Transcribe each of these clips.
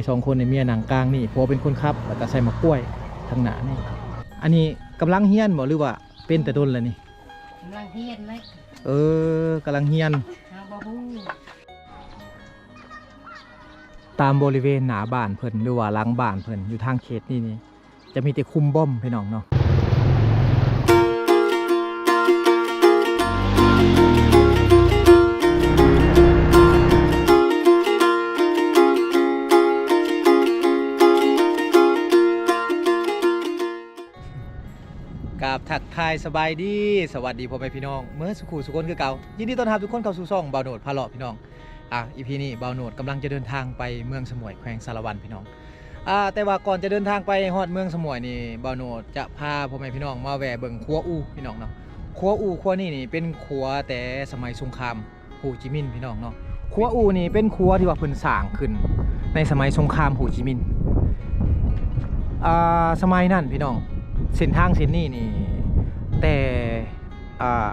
ສອງຄົນນີ້ ເມຍນັ່ງກາງນີ້ ຜົວເປັນຄົນຂັບ ແລ້ວກໍໃສ່ໝາກກ້ວຍທາງໜ້ານີ້. ອັນນີ້ກຳລັງຮຽນບໍ່ ຫຼືວ່າເປັນແຕ່ດົນແລ້ວນີ້? ກຳລັງຮຽນເລີຍ. ເອີ ກຳລັງຮຽນ. ເຮົາບໍ່ຮູ້. ຕາມບໍລິເວນໜ້າບ້ານເພິ່ນ ຫຼືວ່າຫຼັງບ້ານເພິ່ນ ຢູ່ທາງເຂດນີ້ນີ້ ຈະມີແຕ່ຂຸມບອມ ພີ່ນ້ອງເນາະ. ກາບທັກທາຍສະບາຍດີ ສະຫວັດດີພໍ່ແມ່ພີ່ນ້ອງເໝິດສູ່ຜູ້ສູ່ຄົນຄືເກົ່າ. ຍິນດີຕ້ອນຮັບທຸກຄົນເຂົ້າສູ່ຊ່ອງບ່າວໂນດພາເລາະ ພີ່ນ້ອງ. ອ່າ ອີພີນີ້ບ່າວໂນດກຳລັງຈະເດີນທາງໄປເມືອງສະໝວຍ ແຂວງສາລະວັນ ພີ່ນ້ອງ. ອ່າ ແຕ່ວ່າກ່ອນຈະເດີນທາງໄປຮອດເມືອງສະໝວຍນີ້ ບ່າວໂນດຈະພາພໍ່ແມ່ພີ່ນ້ອງມາແວ່ເບິ່ງຂົວອູ່ ພີ່ນ້ອງເນາະ. ຂົວອູ່ຂົວນີ້ນີ້ເປັນຂົວແຕ່ສະໄໝສົງຄາມໂຮຈິມິນ ພີ່ນ້ອງເນາະ. ຂົວອູ່ນີ້ເປັນຂົວທີ່ວ່າເພິ່ນສ້າງຂຶ້ນໃນສະໄໝສົງຄາມໂຮຈິມິນ. ອ່າ ສະໄໝນັ້ນ ພີ່ນ້ອງ ເສັ້ນທາງເສັ້ນນີ້ນີ້ ແຕ່ ອ່າ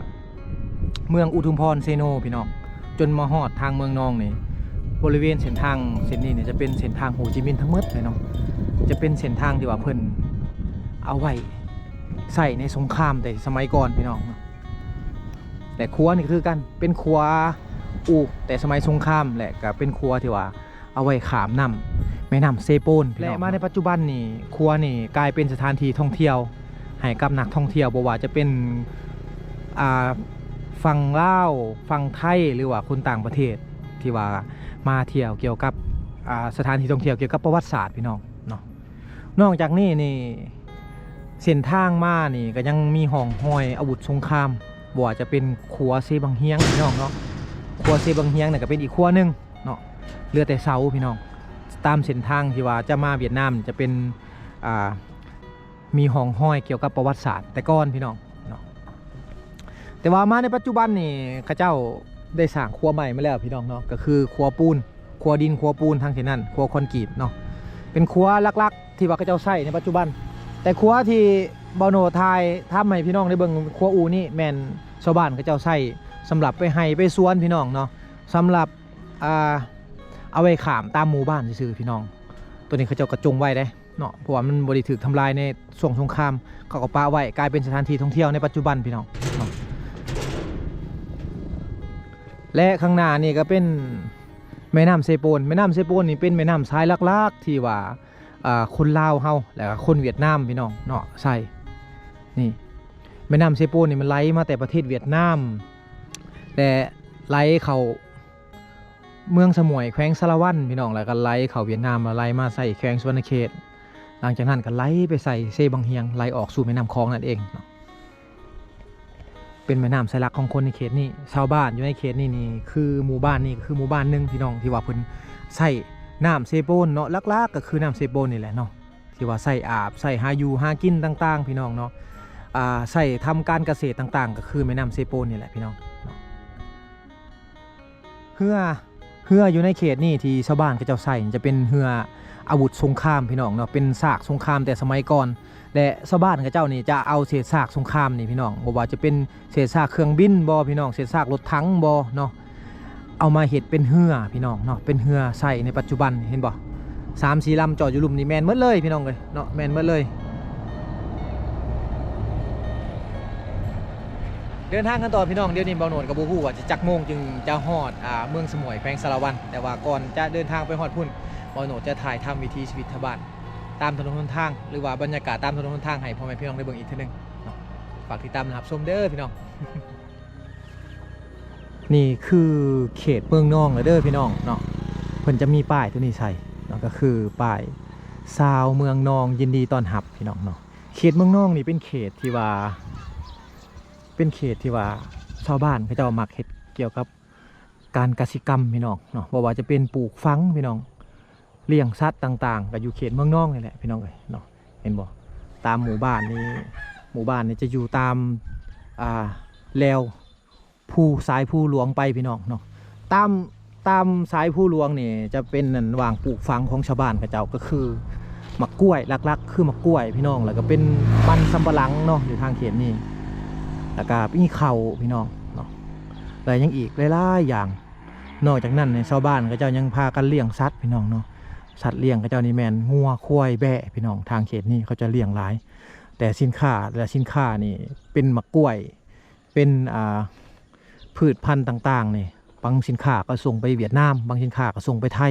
ເມືອງອຸທຸມພອນເຊໂນ ພີ່ນ້ອງ ຈົນມາຮອດທາງເມືອງນອງນີ້ ບໍລິເວນເສັ້ນທາງເສັ້ນນີ້ນີ້ ຈະເປັນເສັ້ນທາງໂຮຈິມິນທັງໝົດເລີຍເນາະ. ຈະເປັນເສັ້ນທາງທີ່ວ່າເພິ່ນເອົາໄວ້ໃຊ້ໃນສົງຄາມແຕ່ສະໄໝກ່ອນ ພີ່ນ້ອງເນາະ. ແລະ ຂົວນີ້ກໍຄືກັນ ເປັນຂົວອູ່ແຕ່ສະໄໝສົງຄາມ ແລະ ກໍເປັນຂົວທີ່ວ່າ ເອົາໄວ້ຂ້າມນ້ຳ ແມ່ນ້ຳເຊໂປນ ພີ່ນ້ອງ. ແລະ ມາໃນປັດຈຸບັນນີ້ ຂົວນີ້ກາຍເປັນສະຖານທີ່ທ່ອງທ່ຽວໃຫ້ກັບນັກທ່ອງທ່ຽວ ບໍ່ວ່າຈະເປັນ ອ່າ ຝັ່ງລາວ ຝັ່ງໄທ ຫຼືວ່າຄົນຕ່າງປະເທດ ທີ່ວ່າມາທ່ຽວກ່ຽວກັບ ອ່າ ສະຖານທີ່ທ່ອງທ່ຽວກ່ຽວກັບປະຫວັດສາດ ພີ່ນ້ອງເນາະ. ນອກຈາກນີ້ນີ້ ເສັ້ນທາງມານີ້ກໍຍັງມີຮ່ອງຮອຍອາວຸດສົງຄາມ ບໍ່ວ່າຈະເປັນຂົວເຊບັງຮຽງ ພີ່ນ້ອງເນາະ. ຂົວເຊບັງຮຽງນັ້ນກໍເປັນອີກຂົວໜຶ່ງ ເນາະ ເຫຼືອແຕ່ເສົາ ພີ່ນ້ອງ. ຕາມເສັ້ນທາງທີ່ວ່າຈະມາຫວຽດນາມຈະເປັນ ອ່າ ມີຮ່ອງຮອຍກ່ຽວກັບປະຫວັດສາດແຕ່ກ່ອນ ພີ່ນ້ອງເນາະ. ແຕ່ວ່າມາໃນປັດຈຸບັນນີ້ ເຂົາເຈົ້າໄດ້ສ້າງຂົວໃໝ່ມາແລ້ວ ພີ່ນ້ອງເນາະ ກໍຄືຂົວປູນ ຂົວດິນ ຂົວປູນ ທາງເຂດນັ້ນ ຂົວຄອນກຣີດເນາະ. ເປັນຂົວຫຼັກໆທີ່ວ່າເຂົາເຈົ້າໃຊ້ໃນປັດຈຸບັນ. ແຕ່ຂົວທີ່ບ່າວໂນດຖ່າຍທຳໃຫ້ພີ່ນ້ອງໄດ້ເບິ່ງ ຂົວອູ່ນີ້ ແມ່ນຊາວບ້ານເຂົາເຈົ້າໃຊ້ສຳລັບໄປໄຮ່ໄປສວນ ພີ່ນ້ອງເນາະ. ສຳລັບ ອ່າ ເອົາໄວ້ຂ້າມຕາມໝູ່ບ້ານຊື່ໆ ພີ່ນ້ອງ. ໂຕນີ້ເຂົາເຈົ້າກໍຈົ່ງໄວ້ເດ້ເນາະ ເພາະວ່າມັນບໍ່ໄດ້ຖືກທຳລາຍໃນຊ່ວງສົງຄາມ ເຂົາກໍປະໄວ້ກາຍເປັນສະຖານທີ່ທ່ອງທ່ຽວໃນປັດຈຸບັນ ພີ່ນ້ອງເນາະ. ແລະ ຂ້າງໜ້ານີ້ກໍເປັນແມ່ນ້ຳເຊໂປນ. ແມ່ນ້ຳເຊໂປນນີ້ເປັນແມ່ນ້ຳສາຍຫຼັກໆທີ່ວ່າ ອ່າ ຄົນລາວເຮົາ ແລະ ຄົນຫວຽດນາມ ພີ່ນ້ອງເນາະ ໃຊ້. ນີ້ ແມ່ນ້ຳເຊໂປນນີ້ມັນໄຫຼມາແຕ່ປະເທດຫວຽດນາມ ແລະ ໄຫຼເຂົ້າ ເມືອງສະໝວຍ ແຂວງສາລະວັນ ພີ່ນ້ອງ ແລ້ວກໍໄຫຼເຂົ້າຫວຽດນາມ ແລ້ວໄຫຼມາໃສ່ແຂວງສະຫວັນນະເຂດ. ຫຼັງຈາກນັ້ນກໍໄຫຼໄປໃສ່ເຊບັງຮຽງ ໄຫຼອອກສູ່ແມ່ນ້ຳຂອງນັ້ນເອງເນາະ. ເປັນແມ່ນ້ຳສາຍຫຼັກຂອງຄົນໃນເຂດນີ້. ຊາວບ້ານຢູ່ໃນເຂດນີ້ນີ້ ຄືໝູ່ບ້ານນີ້ກໍຄືໝູ່ບ້ານໜຶ່ງ ພີ່ນ້ອງ ທີ່ວ່າເພິ່ນໃຊ້ນ້ຳເຊໂປນເນາະ. ຫຼັກໆກໍຄືນ້ຳເຊໂປນນີ້ແຫຼະເນາະ ທີ່ວ່າໃຊ້ອາບ ໃຊ້ຫາຢູ່ຫາກິນຕ່າງໆ ພີ່ນ້ອງເນາະ. ອ່າ ໃຊ້ທຳການກະເສດຕ່າງໆ ກໍຄືແມ່ນ້ຳເຊໂປນນີ້ແຫຼະ ພີ່ນ້ອງເນາະ. ເຮືອ ເຮືອຢູ່ໃນເຂດນີ້ທີ່ຊາວບ້ານເຂົາເຈົ້າໃຊ້ຈະເປັນເຮືອອາວຸດສົງຄາມ ພີ່ນ້ອງເນາະ ເປັນຊາກສົງຄາມແຕ່ສະໄໝກ່ອນ ແລະ ຊາວບ້ານເຂົາເຈົ້ານີ້ຈະເອົາເສດຊາກສົງຄາມນີ້ ພີ່ນ້ອງ ບໍ່ວ່າຈະເປັນເສດຊາກເຄື່ອງບິນບໍ ພີ່ນ້ອງ ເສດຊາກລົດຖັງບໍເນາະ ເອົາມາເຮັດເປັນເຮືອ ພີ່ນ້ອງເນາະ ເປັນເຮືອໃຊ້ໃນປັດຈຸບັນ ເຫັນບໍ່ ສາມສີ່ລຳຈອດຢູ່ລຸ່ມນີ້ ແມ່ນໝົດເລີຍ ພີ່ນ້ອງເອີຍເນາະ ແມ່ນໝົດເລີຍ. ເດີນທາງກັນຕໍ່ ພີ່ນ້ອງ. ດຽວນີ້ບ່າວໂນດກໍບໍ່ຮູ້ວ່າຊິຈັກໂມງຈຶ່ງຈະຮອດ ອ່າ ເມືອງສະໝວຍ ແຂວງສາລະວັນ ແຕ່ວ່າກ່ອນຈະເດີນທາງໄປຮອດພຸ້ນ ບ່າວໂນດຈະຖ່າຍທຳວິຖີຊີວິດຊາວບ້ານຕາມຖະໜົນຫົນທາງ ຫຼືວ່າບັນຍາກາດຕາມຖະໜົນຫົນທາງໃຫ້ພໍ່ແມ່ພີ່ນ້ອງໄດ້ເບິ່ງອີກເທື່ອໜຶ່ງເນາະ. ຝາກຕິດຕາມຮັບຊົມເດີພີ່ນ້ອງ. ນີ້ຄືເຂດເມືອງນອງແລ້ວເດີພີ່ນ້ອງເນາະ. ເພິ່ນຈະມີປ້າຍໂຕນີ້ໃສ່ເນາະ ກໍຄືປ້າຍຊາວເມືອງນອງຍິນດີຕ້ອນຮັບ ພີ່ນ້ອງເນາະ. ເຂດເມືອງນອງນີ້ເປັນເຂດທີ່ວ່າ ເປັນເຂດທີ່ວ່າຊາວບ້ານເຂົາເຈົ້າມັກເຮັດກ່ຽວກັບການກະສິກຳ ພີ່ນ້ອງເນາະ. ບໍ່ວ່າຈະເປັນປູກຝັງ ພີ່ນ້ອງ ລ້ຽງສັດຕ່າງໆ ກໍຢູ່ເຂດເມືອງນອງນີ້ແຫຼະ ພີ່ນ້ອງເອີຍເນາະ. ເຫັນບໍ່ ຕາມໝູ່ບ້ານນີ້ ໝູ່ບ້ານນີ້ຈະຢູ່ຕາມ ອ່າ ແລວ ພູ ສາຍພູຫຼວງໄປ ພີ່ນ້ອງເນາະ. ຕາມ ຕາມສາຍພູຫຼວງນີ້ຈະເປັນອັນຫວ່າງປູກຝັງຂອງຊາວບ້ານເຂົາເຈົ້າ ກໍຄືໝາກກ້ວຍ ຫຼັກໆຄືໝາກກ້ວຍ ພີ່ນ້ອງ ແລ້ວກໍເປັນມັນສຳປະຫຼັງເນາະ ຢູ່ທາງເຂດນີ້ ແລ້ວກໍມີເຂົ້າ ພີ່ນ້ອງເນາະ ແລ້ວຍັງອີກຫຼາຍໆຢ່າງ. ນອກຈາກນັ້ນ ໃນຊາວບ້ານເຂົາເຈົ້າຍັງພາກັນລ້ຽງສັດ ພີ່ນ້ອງເນາະ. ສັດລ້ຽງເຂົາເຈົ້ານີ້ແມ່ນງົວ ຄວາຍ ແບ້ ພີ່ນ້ອງ. ທາງເຂດນີ້ເຂົາຈະລ້ຽງຫຼາຍ ແຕ່ສິນຄ້າ ແລະ ສິນຄ້ານີ້ເປັນໝາກກ້ວຍ ເປັນ ອ່າ ພືດພັນຕ່າງໆນີ້. ບາງສິນຄ້າກໍສົ່ງໄປຫວຽດນາມ, ບາງສິນຄ້າກໍສົ່ງໄປໄທ.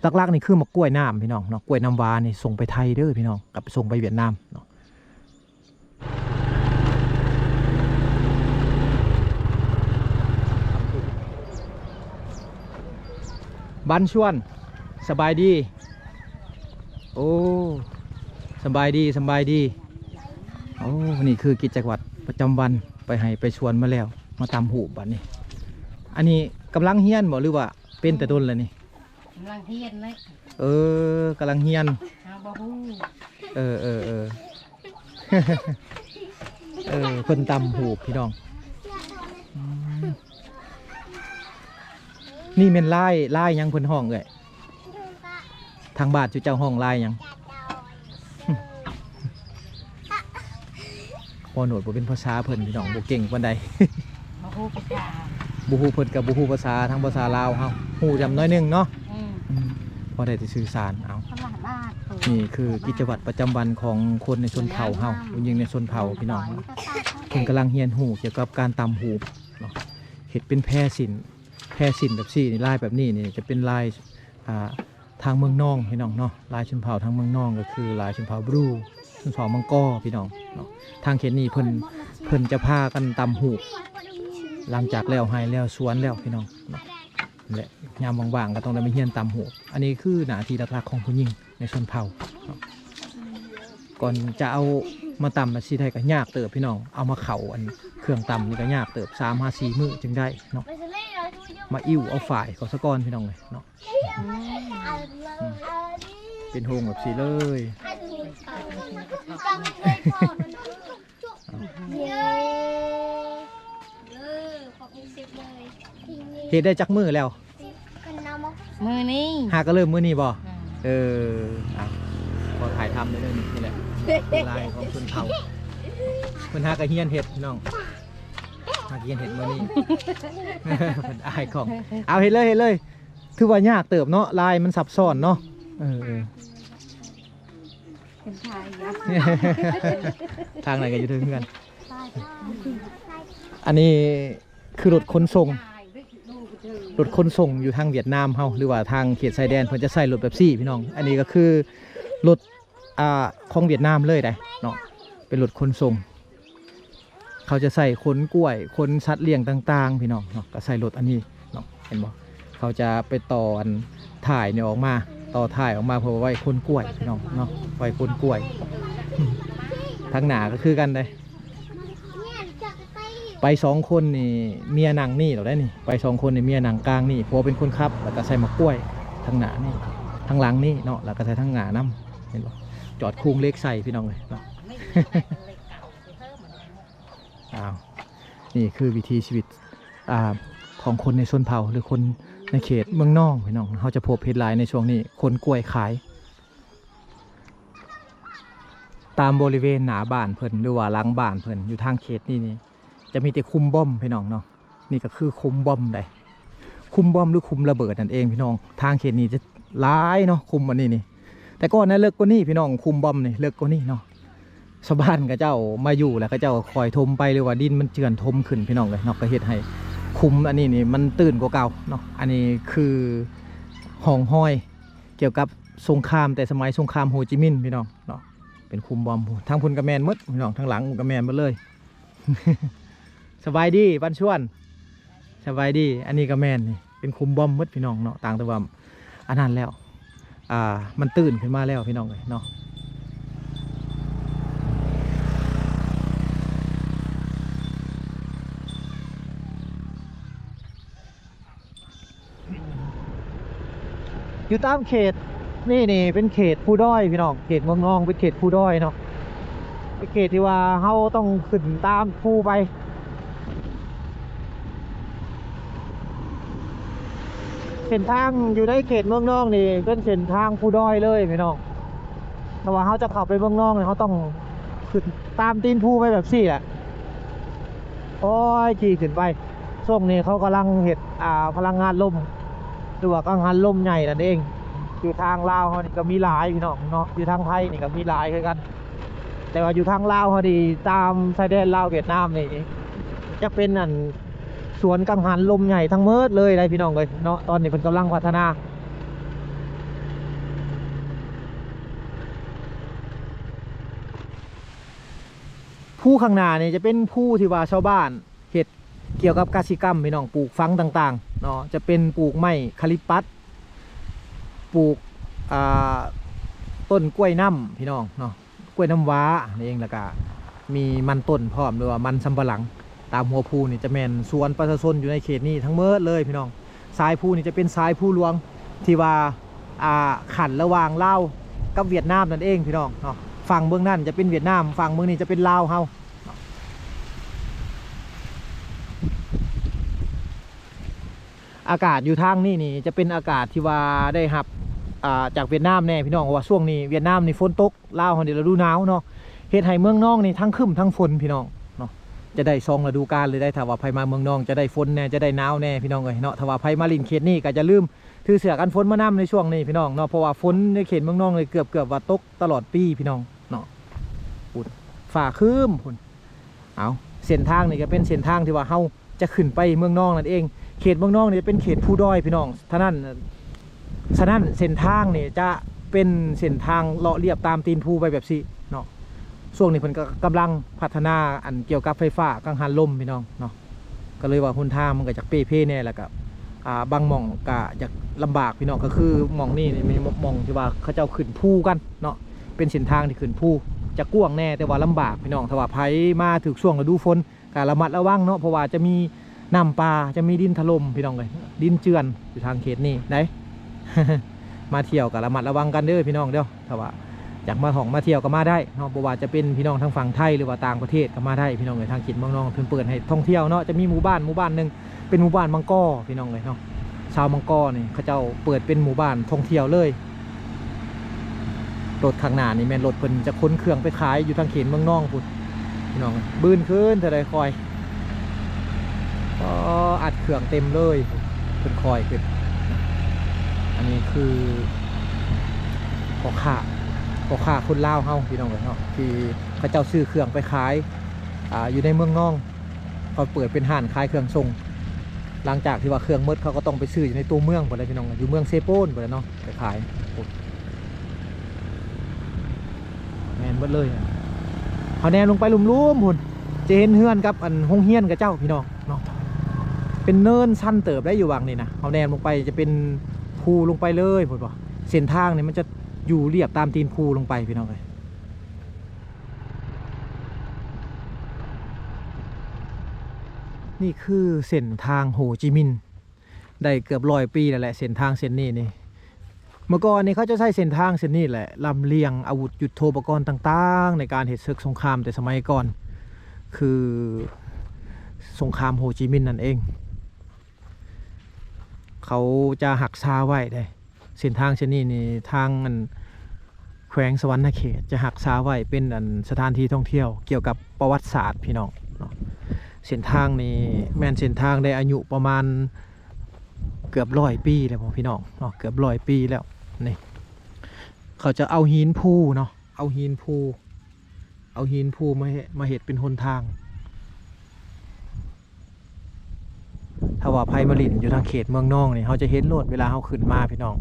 ຫຼັກໆນີ້ຄືໝາກກ້ວຍນ້ຳ ພີ່ນ້ອງເນາະ, ກ້ວຍນ້ຳຫວານນີ້ສົ່ງໄປໄທເດີ ພີ່ນ້ອງ, ກັບສົ່ງໄປຫວຽດນາມເນາະ. ບັນຊວນ ສະບາຍດີ. ໂອ້ ສະບາຍດີ ສະບາຍດີ. ໂອ້ ນີ້ຄືກິດຈະວັດປະຈຳວັນ, ໄປໄຮ່ໄປສວນມາແລ້ວ ມາຕຳຫູບບັດນີ້. ອັນນີ້ກຳລັງຮຽນບໍ່ ຫຼືວ່າເປັນແຕ່ດົນແລ້ວນີ້? ກຳລັງຮຽນເລີຍ. ເອີ ກຳລັງຮຽນ. ເຮົາບໍ່ຮູ້. ເອີ ເອີ ເອີ ເອີ ເພິ່ນຕຳຫູບ ພີ່ນ້ອງ. ອືມ ນີ້ແມ່ນລາຍ ລາຍຫຍັງເພິ່ນຮ້ອງເອື້ອຍ? ທາງບ້ານຈຸເຈົ້າຮ້ອງລາຍຫຍັງ? ບໍ່ໂນດ ບໍ່ເປັນພາສາເພິ່ນ ພີ່ນ້ອງ, ບໍ່ເກັ່ງປານໃດ. ບໍ່ຮູ້ພາສາ ບໍ່ຮູ້ ເພິ່ນກໍບໍ່ຮູ້ພາສາ ທາງພາສາລາວເຮົາ ຮູ້ຈຳໜ້ອຍໜຶ່ງເນາະ. ອືມ ອືມ ພໍໄດ້ແຕ່ສື່ສານເອົາ. ນີ້ຄືກິດຈະວັດປະຈຳວັນຂອງຄົນໃນຊົນເຜົ່າເຮົາ, ຜູ້ຍິງໃນຊົນເຜົ່າ ພີ່ນ້ອງ. ເພິ່ນກຳລັງຮຽນຮູ້ກ່ຽວກັບການຕຳຫູບເນາະ, ເຮັດເປັນແພສິ້ນ ແພສິ້ນແບບຊີ້ນີ້ ລາຍແບບນີ້ນີ້ຈະເປັນລາຍ ອ່າ ທາງເມືອງນອງ ພີ່ນ້ອງເນາະ. ລາຍຊົນເຜົ່າທາງເມືອງນອງກໍຄືລາຍຊົນເຜົ່າບຣູ ຊົນເຜົ່າມັງກໍ ພີ່ນ້ອງເນາະ. ທາງເຂດນີ້ເພິ່ນ ເພິ່ນຈະພາກັນຕຳຫູບ ຫຼັງຈາກແລ້ວໄຮ່ແລ້ວສວນແລ້ວ ພີ່ນ້ອງເນາະ. ແລະ ຍາມວ່າງໆກໍຕ້ອງໄດ້ມາຮຽນຕຳຫູບ. ອັນນີ້ຄືໜ້າທີ່ຫຼັກໆຂອງຜູ້ຍິງໃນຊົນເຜົ່າເນາະ. ກ່ອນຈະເອົາມາຕຳ ມັນຊິໄດ້ກໍຍາກເຕີບ ພີ່ນ້ອງ. ເອົາມາເຂົ້າອັນເຄື່ອງຕຳນີ້ກໍຍາກເຕີບ ສາມຫາສີ່ມື້ຈຶ່ງໄດ້ເນາະ. ມາອິ້ວເອົາຝ້າຍເຂົາສາກ່ອນ ພີ່ນ້ອງເອີຍເນາະ. ອືມ ເປັນໂຮງແບບຊີ້ເລີຍ. ເຮັດໄດ້ຈັກມື້ແລ້ວ? ມື້ນີ້ ຫາກໍເລີ່ມມື້ນີ້ບໍ່? ອືມ ເອີ ອ່ະ ຂໍຖ່າຍທຳເດີ. ນີ້ແຫຼະ ລາຍຂອງຊົນເຜົ່າ ເພິ່ນຫາກໍຮຽນເຮັດ ພີ່ນ້ອງ, ຫາກໍຮຽນເຮັດມື້ນີ້. ເພິ່ນອາຍກ້ອງ. ເອົາ ເຮັດເລີຍ ເຮັດເລີຍ. ຖືວ່າຍາກເຕີບເນາະ, ລາຍມັນຊັບຊ້ອນເນາະ. ເອີ ເອີ ເປັນທາງໃດກໍຢູ່ເທິງເຮືອນ. ອັນນີ້ຄືລົດຂົນສົ່ງ ລົດຂົນສົ່ງຢູ່ທາງຫວຽດນາມເຮົາ ຫຼືວ່າທາງເຂດຊາຍແດນ ເພິ່ນຈະໃຊ້ລົດແບບຊີ້ ພີ່ນ້ອງ. ອັນນີ້ກໍຄືລົດ ອ່າ ຂອງຫວຽດນາມເລີຍໄດ໋ເນາະ, ເປັນລົດຂົນສົ່ງ. ເຂົາຈະໃຊ້ຂົນກ້ວຍ ຂົນສັດລ້ຽງຕ່າງໆ ພີ່ນ້ອງເນາະ, ກໍໃຊ້ລົດອັນນີ້ເນາະ. ເຫັນບໍ່? ເຂົາຈະໄປຕໍ່ອັນທ້າຍນີ້ອອກມາ ຕໍ່ທ້າຍອອກມາເພື່ອໄວ້ຂົນກ້ວຍ ພີ່ນ້ອງເນາະ, ໄວ້ຂົນກ້ວຍ. ທາງໜ້າກໍຄືກັນເດ້. ໄປສອງຄົນນີ້ ເມຍນັ່ງນີ້ແລ້ວໄດ໋ນີ້, ໄປສອງຄົນນີ້ ເມຍນັ່ງກາງນີ້ ຜົວເປັນຄົນຂັບ ແລ້ວກໍໃສ່ໝາກກ້ວຍທາງໜ້ານີ້ ທາງຫຼັງນີ້ເນາະ, ແລ້ວກໍໃສ່ທາງໜ້ານຳ. ເຫັນບໍ່? ຈອດໂຄງເຫຼັກໃສ່ ພີ່ນ້ອງເອີຍເນາະ. ອ້າວ ນີ້ຄືວິຖີຊີວິດ ອ່າ ຂອງຄົນໃນຊົນເຜົ່າ ຫຼື ຄົນໃນເຂດເມືອງນອງ ພີ່ນ້ອງ. ເຮົາຈະພົບເຫັນຫຼາຍໃນຊ່ວງນີ້ ຂົນກ້ວຍຂາຍ ຕາມບໍລິເວນໜ້າບ້ານເພິ່ນ ຫຼືວ່າຫຼັງບ້ານເພິ່ນ ຢູ່ທາງເຂດນີ້ນີ້ ຈະມີແຕ່ຂຸມບອມ ພີ່ນ້ອງເນາະ. ນີ້ກໍຄືຂຸມບອມໃດ໋ ຂຸມບອມ ຫຼື ຂຸມລະເບີດນັ້ນເອງ ພີ່ນ້ອງ. ທາງເຂດນີ້ຈະຫຼາຍເນາະ ຂຸມອັນນີ້ນີ້. ແຕ່ກ່ອນນະເລິກກວ່ານີ້ ພີ່ນ້ອງ, ຂຸມບອມນີ້ເລິກກວ່ານີ້ເນາະ. ຊາວບ້ານເຂົາເຈົ້າມາຢູ່ແລ້ວ ເຂົາເຈົ້າກໍຄ່ອຍຖົມໄປ ຫຼືວ່າດິນມັນເຈື່ອນຖົມຂຶ້ນ ພີ່ນ້ອງເອີຍເນາະ, ກໍເຮັດໃຫ້ຂຸມອັນນີ້ນີ້ມັນຕື້ນກວ່າເກົ່າເນາະ. ອັນນີ້ຄືຮ່ອງຮອຍກ່ຽວກັບສົງຄາມ ແຕ່ສະໄໝສົງຄາມໂຮຈິມິນ ພີ່ນ້ອງເນາະ. ເປັນຂຸມບອມ ທາງພຸ້ນກໍແມ່ນໝົດ ພີ່ນ້ອງ, ທາງຫຼັງກໍແມ່ນໝົດເລີຍ. ສະບາຍດີ ບັນຊວນ. ສະບາຍດີ. ອັນນີ້ກໍແມ່ນນີ້ ເປັນຂຸມບອມໝົດ ພີ່ນ້ອງເນາະ, ຕ່າງແຕ່ວ່າອັນນັ້ນແລ້ວ ອ່າ ມັນຕື້ນຂຶ້ນມາແລ້ວ ພີ່ນ້ອງເອີຍເນາະ. ຢູ່ຕາມເຂດນີ້ນີ້ເປັນເຂດພູດອຍ ພີ່ນ້ອງ, ເຂດເມືອງນອງເປັນເຂດພູດອຍເນາະ, ເປັນເຂດທີ່ວ່າເຮົາຕ້ອງຂຶ້ນຕາມພູໄປ. ເສັ້ນທາງຢູ່ໃນເຂດເມືອງນອງນີ້ເປັນເສັ້ນທາງພູດອຍເລີຍ ພີ່ນ້ອງ. ຖ້າວ່າເຮົາຈະເຂົ້າໄປເມືອງນອງນີ້ ເຮົາຕ້ອງຂຶ້ນຕາມຕີນພູໄປແບບຊີ້ແຫຼະ. ໂອ້ຍ ຂີ່ຂຶ້ນໄປ. ຊ່ວງນີ້ເຂົາກຳລັງເຮັດ ອ່າ ພະລັງງານລົມ ຫຼືວ່າກັງຫັນລົມໃຫຍ່ນັ້ນເອງ. ຢູ່ທາງລາວເຮົານີ້ກໍມີຫຼາຍພີ່ນ້ອງເນາະ ຢູ່ທາງໄທນີ້ກໍມີຫຼາຍຄືກັນ ແຕ່ວ່າຢູ່ທາງລາວເຮົານີ້ ຕາມຊາຍແດນລາວຫວຽດນາມນີ້ ຈະເປັນອັນສວນກັງຫັນລົມໃຫຍ່ທັງໝົດເລີຍໄດ໋ພີ່ນ້ອງເອີຍເນາະ. ຕອນນີ້ເພິ່ນກຳລັງພັດທະນາ. ພູຂ້າງໜ້ານີ້ຈະເປັນພູທີ່ວ່າຊາວບ້ານເຮັດກ່ຽວກັບກະສິກຳພີ່ນ້ອງ ປູກຝັງຕ່າງໆເນາະ ຈະເປັນປູກໄມ້ຄາລິບປັດ ປູກ ອ່າ ຕົ້ນກ້ວຍນ້ຳພີ່ນ້ອງເນາະ ກ້ວຍນ້ຳວ້ານັ້ນເອງ ແລ້ວກະມີມັນຕົ້ນພ້ອມ ຫຼືວ່າມັນສຳປະຫຼັງ. ຕາມຫົວພູນີ້ຈະແມ່ນສວນປະຊາຊົນຢູ່ໃນເຂດນີ້ທັງໝົດເລີຍພີ່ນ້ອງ. ສາຍພູນີ້ຈະເປັນສາຍພູຫຼວງທີ່ວ່າ ອ່າ ຂັ້ນລະຫວ່າງລາວກັບຫວຽດນາມນັ້ນເອງພີ່ນ້ອງເນາະ. ຝັ່ງເບື້ອງນັ້ນຈະເປັນຫວຽດນາມ ຝັ່ງເບື້ອງນີ້ຈະເປັນລາວເຮົາ. ອາກາດຢູ່ທາງນີ້ນີ້ຈະເປັນອາກາດທີ່ວ່າໄດ້ຮັບ ອ່າ ຈາກຫວຽດນາມແດ່ພີ່ນ້ອງ ເພາະວ່າຊ່ວງນີ້ຫວຽດນາມນີ້ຝົນຕົກ ລາວເຮົານີ້ລະດູໜາວເນາະ ເຮັດໃຫ້ເມືອງນອງນີ້ທັງຄຶ້ມທັງຝົນພີ່ນ້ອງເນາະ. ຈະໄດ້ສອງລະດູການເລີຍໄດ໋ ຖ້າວ່າໃຜມາເມືອງນອງຈະໄດ້ຝົນແດ່ ຈະໄດ້ໜາວແດ່ພີ່ນ້ອງເອີຍເນາະ. ຖ້າວ່າໃຜມາຫຼິ້ນເຂດນີ້ກໍຢ່າລືມຖືເສື້ອກັນຝົນມານຳໃນຊ່ວງນີ້ພີ່ນ້ອງເນາະ ເພາະວ່າຝົນໃນເຂດເມືອງນອງນີ້ເກືອບໆວ່າຕົກຕະຫຼອດປີພີ່ນ້ອງເນາະ. ພຸ້ນ ຟ້າຄຶ້ມພຸ້ນ. ເອົາ ເສັ້ນທາງນີ້ກໍເປັນເສັ້ນທາງທີ່ວ່າເຮົາຈະຂຶ້ນໄປເມືອງນອງນັ້ນເອງ. ເຂດເມືອງນອງນີ້ເປັນເຂດພູດອຍພີ່ນ້ອງ ສະນັ້ນ ສະນັ້ນເສັ້ນທາງນີ້ຈະເປັນເສັ້ນທາງເລາະລຽບຕາມຕີນພູໄປແບບຊີ້ເນາະ. ຊ່ວງນີ້ເພິ່ນກໍກຳລັງພັດທະນາອັນກ່ຽວກັບໄຟຟ້າກັງຫັນລົມພີ່ນ້ອງເນາະ ກໍເລີຍວ່າຫົນທາງມັນກໍຈະເປ່ເພແດ່ ແລ້ວກໍ ອ່າ ບາງໝ່ອງກໍຢາກລຳບາກພີ່ນ້ອງ. ກໍຄືໝ່ອງນີ້ນີ້ແມ່ນໝ່ອງທີ່ວ່າເຂົາເຈົ້າຂຶ້ນພູກັນເນາະ ເປັນເສັ້ນທາງທີ່ຂຶ້ນພູ ຈະກວ້າງແດ່ແຕ່ວ່າລຳບາກພີ່ນ້ອງ. ຖ້າວ່າໃຜມາຖືກຊ່ວງລະດູຝົນ ກໍລະມັດລະວັງເນາະ ເພາະວ່າຈະມີນ້ຳປ່າ ຈະມີດິນຖະຫຼົ່ມພີ່ນ້ອງເອີຍ ດິນເຈື່ອນຢູ່ທາງເຂດນີ້ໄດ໋. ມາທ່ຽວກໍລະມັດລະວັງກັນເດີພີ່ນ້ອງເດີ. ຖ້າວ່າຢາກມາທ່ອງມາທ່ຽວກໍມາໄດ້ເນາະ ບໍ່ວ່າຈະເປັນພີ່ນ້ອງທາງຝັ່ງໄທ ຫຼືວ່າຕ່າງປະເທດກໍມາໄດ້ພີ່ນ້ອງເອີຍ. ທາງເຂດເມືອງນອງເພິ່ນເປີດໃຫ້ທ່ອງທ່ຽວເນາະ ຈະມີໝູ່ບ້ານ ໝູ່ບ້ານໜຶ່ງ ເປັນໝູ່ບ້ານມັງກໍພີ່ນ້ອງເອີຍເນາະ. ຊາວມັງກໍນີ້ເຂົາເຈົ້າເປີດເປັນໝູ່ບ້ານທ່ອງທ່ຽວເລີຍ. ລົດຂ້າງໜ້ານີ້ແມ່ນລົດເພິ່ນຈະຂົນເຄື່ອງໄປຂາຍຢູ່ທາງເຂດເມືອງນອງພຸ້ນພີ່ນ້ອງ. ບືນຂຶ້ນເທື່ອໃດຄ່ອຍ ກໍອັດເຄື່ອງເຕັມເລີຍ ເພິ່ນຄ່ອຍຂຶ້ນ. ອັນນີ້ຄືພໍ່ຄ້າ ພໍ່ຄ້າຄົນລາວເຮົາພີ່ນ້ອງເອີຍເນາະ ທີ່ເຂົາເຈົ້າຊື້ເຄື່ອງໄປຂາຍ ອ່າ ຢູ່ໃນເມືອງນອງ. ເຂົາເປີດເປັນຮ້ານຂາຍເຄື່ອງສົ່ງ ຫຼັງຈາກທີ່ວ່າເຄື່ອງໝົດ ເຂົາກໍຕ້ອງໄປຊື້ຢູ່ໃນຕົວເມືອງພຸ້ນແຫຼະພີ່ນ້ອງ ຢູ່ເມືອງເຊໂປນພຸ້ນແຫຼະເນາະ ໄປຂາຍ. ແມ່ນເບິດເລີຍ. ເຮົາແນມລົງໄປລຸ່ມໆພຸ້ນ ຈະເຫັນເຮືອນກັບອັນໂຮງຮຽນເຂົາເຈົ້າພີ່ນ້ອງເນາະ. ເປັນເນີນຊັນເຕີບໄດ໋ຢູ່ຫວ່າງນີ້ນະ. ເຮົາແນມລົງໄປຈະເປັນພູລົງໄປເລີຍພຸ້ນບໍ. ເສັ້ນທາງນີ້ມັນຈະຢູ່ລຽບຕາມຕີນພູລົງໄປພີ່ນ້ອງເອີຍ. ນີ້ຄືເສັ້ນທາງໂຮຈິມິນ ໄດ້ເກືອບຮ້ອຍປີແລ້ວແຫຼະ ເສັ້ນທາງເສັ້ນນີ້ນີ້. ເມື່ອກ່ອນນີ້ເຂົາຈະໃຊ້ເສັ້ນທາງເສັ້ນນີ້ແຫຼະ ລຳລຽງອາວຸດຍຸດໂທປະກອນຕ່າງໆ ໃນການເຮັດເສິກສົງຄາມແຕ່ສະໄໝກ່ອນ ຄືສົງຄາມໂຮຈິມິນນັ້ນເອງ. ເຂົາຈະຮັກສາໄວ້ເດ້ ເສັ້ນທາງເສັ້ນນີ້ນີ້ ທາງອັນແຂວງສະຫວັນນະເຂດຈະຮັກສາໄວ້ເປັນອັນສະຖານທີ່ທ່ອງທ່ຽວກ່ຽວກັບປະຫວັດສາດພີ່ນ້ອງເນາະ. ເສັ້ນທາງນີ້ແມ່ນເສັ້ນທາງໄດ້ອາຍຸປະມານເກືອບຮ້ອຍປີແລ້ວພີ່ນ້ອງເນາະ ເກືອບຮ້ອຍປີແລ້ວ. ນີ້ເຂົາຈະເອົາຫີນພູເນາະ ເອົາຫີນພູ ເອົາຫີນພູມາເຮັດ ມາເຮັດເປັນຫົນທາງ. ຖ້າວ່າໃຜມາຫຼິ້ນຢູ່ທາງເຂດເມືອງນອງນີ້ ເຮົາຈະເຫັນໂລດເວລາເຮົາຂຶ້ນມາພີ່ນ້ອງ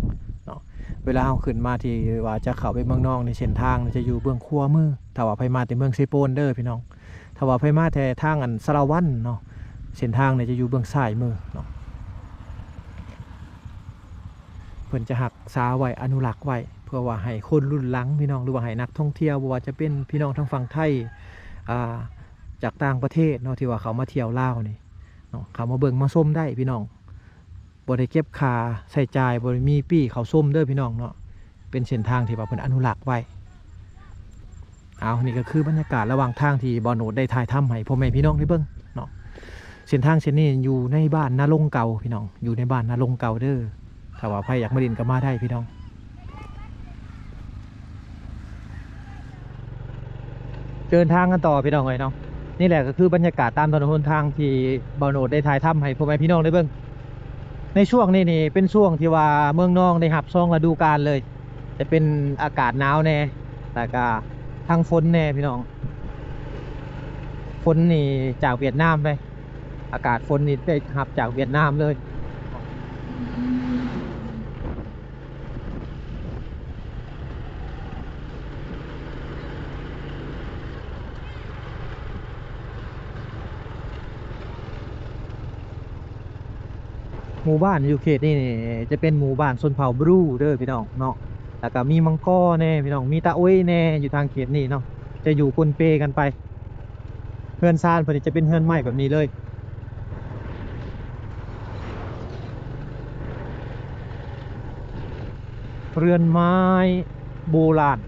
ເນາະ. ເວລາເຮົາຂຶ້ນມາທີ່ວ່າຈະເຂົ້າໄປເມືອງນອງນີ້ ເສັ້ນທາງນີ້ຈະຢູ່ເບື້ອງຂວາມື ຖ້າວ່າໃຜມາແຕ່ເມືອງເຊໂປນເດີພີ່ນ້ອງ. ຖ້າວ່າໃຜມາແຕ່ທາງອັນສາລະວັນເນາະ ເສັ້ນທາງນີ້ຈະຢູ່ເບື້ອງຊ້າຍມືເນາະ. ເພິ່ນຈະຮັກສາໄວ້ ອະນຸລັກໄວ້ ເພື່ອວ່າໃຫ້ຄົນລຸ້ນຫຼັງພີ່ນ້ອງ ຫຼືວ່າໃຫ້ນັກທ່ອງທ່ຽວ ບໍ່ວ່າຈະເປັນພີ່ນ້ອງທາງຝັ່ງໄທ ອ່າ ຈາກຕ່າງປະເທດເນາະ ທີ່ວ່າເຂົາມາທ່ຽວລາວນີ້ເນາະ ເຂົ້າມາເບິ່ງມາຊົມໄດ້ພີ່ນ້ອງ. ບໍ່ໄດ້ເກັບຄ່າໃຊ້ຈ່າຍ ບໍ່ໄດ້ມີປີ້ເຂົ້າຊົມເດີພີ່ນ້ອງເນາະ. ເປັນເສັ້ນທາງທີ່ວ່າເພິ່ນອະນຸລັກໄວ້. ເອົາ ນີ້ກໍຄືບັນຍາກາດລະຫວ່າງທາງທີ່ບ່າວໂນດໄດ້ຖ່າຍທຳໃຫ້ພໍ່ແມ່ພີ່ນ້ອງໄດ້ເບິ່ງເນາະ. ເສັ້ນທາງເສັ້ນນີ້ຢູ່ໃນບ້ານນາລົງເກົ່າພີ່ນ້ອງ ຢູ່ໃນບ້ານນາລົງເກົ່າເດີ. ຖ້າວ່າໃຜຢາກມາຫຼິ້ນກໍມາໄດ້ພີ່ນ້ອງ. ເດີນທາງກັນຕໍ່ພີ່ນ້ອງເອີຍເນາະ. ນີ້ແຫຼະກໍຄືບັນຍາກາດຕາມຖະໜົນຫົນທາງທີ່ບ່າວໂນດໄດ້ຖ່າຍທຳໃຫ້ພໍ່ແມ່ພີ່ນ້ອງໄດ້ເບິ່ງ. ໃນຊ່ວງນີ້ນີ້ເປັນຊ່ວງທີ່ວ່າເມືອງນອງໄດ້ຮັບສອງລະດູການເລີຍ ຈະເປັນອາກາດໜາວແດ່ ແລ້ວກະທັງຝົນແດ່ພີ່ນ້ອງ. ຝົນນີ້ຈາກຫວຽດນາມເດ້ ອາກາດຝົນນີ້ໄດ້ຮັບຈາກຫວຽດນາມເລີຍ. ໝູ່ບ້ານຢູ່ເຂດນີ້ນີ້ຈະເປັນໝູ່ບ້ານຊົນເຜົ່າບຣູເດີພີ່ນ້ອງເນາະ ແລ້ວກະມີມັງກໍແດ່ພີ່ນ້ອງ ມີຕາໂອຍແດ່ ຢູ່ທາງເຂດນີ້ເນາະ ຈະຢູ່ປົນເປກັນໄປ. ເຮືອນຊານເພິ່ນຈະເປັນເຮືອນໄມ້ແບບນີ້ເລີຍ ເຮືອນໄມ້ໂບລານ.